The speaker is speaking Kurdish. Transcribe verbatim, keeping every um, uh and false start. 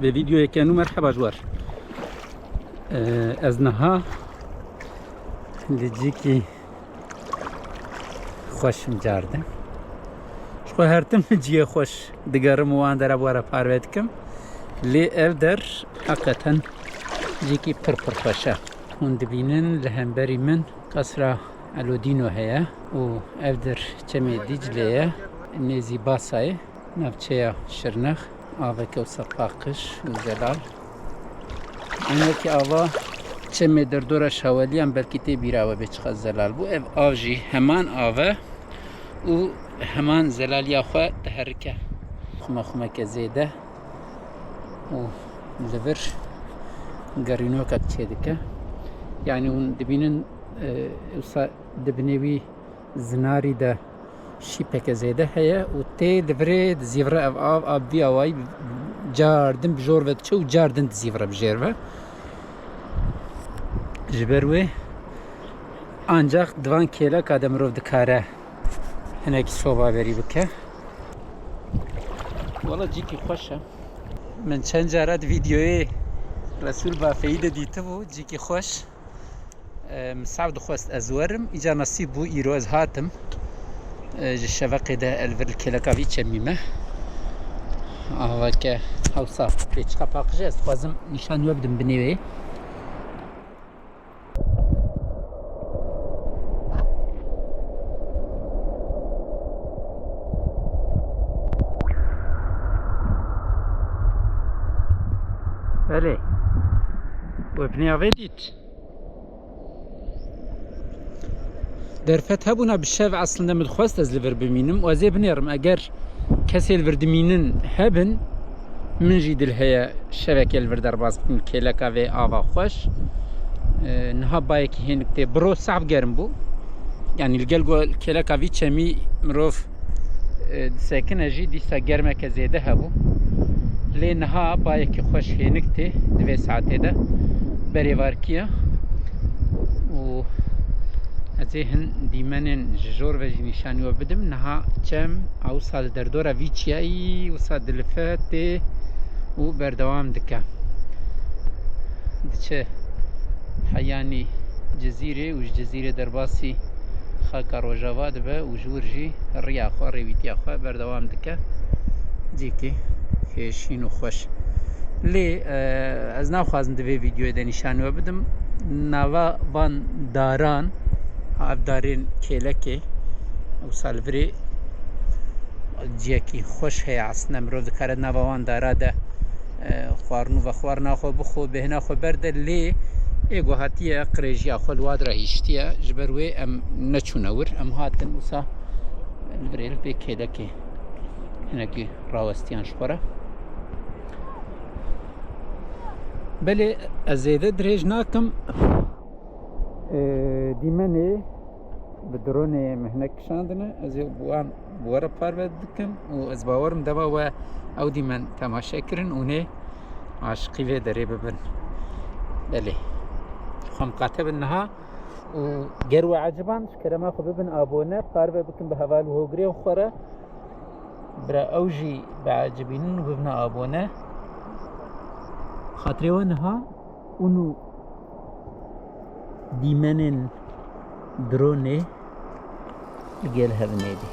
Bi vîdeoyeke nû merheba ji we re. Ee, ez niha li cîkî xweş im cardim. Ji xwe her tim ciyê xweş digerim û wan dera bi we re parve dikim. Lê ev der heqeten cîkî pir pir xweş e. Hûn dibînin li hemberî min Qesra Elodîno heye û ev der çemê Dîclê ye, nêzî Basayê, navçeya Şirnex, aveke wisa paqij û zelal. Eynekî ava çemê derdora Şaweliyan belkî tê bîra we bê çiqas zelal bû. Ev av jî heman av e û heman zelaliya xwe diherike. Xumexumeke zêde û li vir gerînokek çêdike. Yanî hûn dibînin, e, wisa di binê wî zinarî de şîpeke zêde heye û tê li virê dizîvire ev av, av vî awayî car din bi jor ve diçe û car din dizîvire bi jêr ve. Ji ber wê ancaq di van kêleka de mirov dikare hinekî sobaverî bike. Wala cîkî xweş e. Min çend cara di vîdeoyê Resûl Bafeyî de dîtibû, cîkî xweş. E, min sav dixwest ez werim. Îcar nesîb bû, îro ez hatim. E, ji şeveqê de el vir li kêleka vî çemî me. Avake hewsa pê çiqa paqij e, ez dixwazim nîşan we bidim binê wê. Belê. We binê avê dît. Derfet hebûna bi şev eslinde min dixwest ez li vir bimînim û ez ê binêrim. Eger kesê li vir dimînin hebin, min jî dil heye şevekê li vir derbas bikim, kêleka vê ava xweş. E, niha bayekî hênik tê. Biro sav germ bû. Yanî li gel ku kêleka vî çemî mirov, e, disekine jî dîsa germeke zêde hebû. Lê niha bayekî xweş hênik tê di vê saetê de. Berêvarkiye. Û ez ê hin dîmenên ji jor ve jî nîşanî we bidim. Niha çem a wisa li derdora vî çiyayî wisa dilifetê û berdewam dike. Diçe heyanî Cizîrê û ji Cizîrê derbasî xaka Rojava dibe û ji wir jî riya xwe, rêwîtiya xwe berdewam dike. Cîkî hêşîn û xweş. Lê, e, ez naxwazim di vê vîdeoyê de nîşanî we bidim. Nava van daran, ev darên kêlekê, wisa li virê ciyekî xweş heye. Aslında mirov dikare nava wan dara de, e, xwarin û vexwarina xwe bixwe, bêhna xwe berde, lê ê ku hatiye qirêjiya xwe li wa dira hiştiye. Ji ber wê em neçûne wir, em hatin wisa li virê li pê kêlekê hinekî rawestiyan ji xwe re. Belê ez zêde dirêj nakim. Ee, dîmenê bi dronê min hinek kişandine. Ez ê wan bi we re parve dikim û ez bawerim dema we ew dîmen temaşe kirin û nê aşiqî vê derê bibin. Belê. Xwe miqate bin niha û ger we eciban, ji kerema xwe bibin abone, parve bikin bi heval û hogirên xwe re. Bira ew jî biecibînin û bibine abone. Xatirê we niha û nû dîmenên dronê li gel hev nêdî.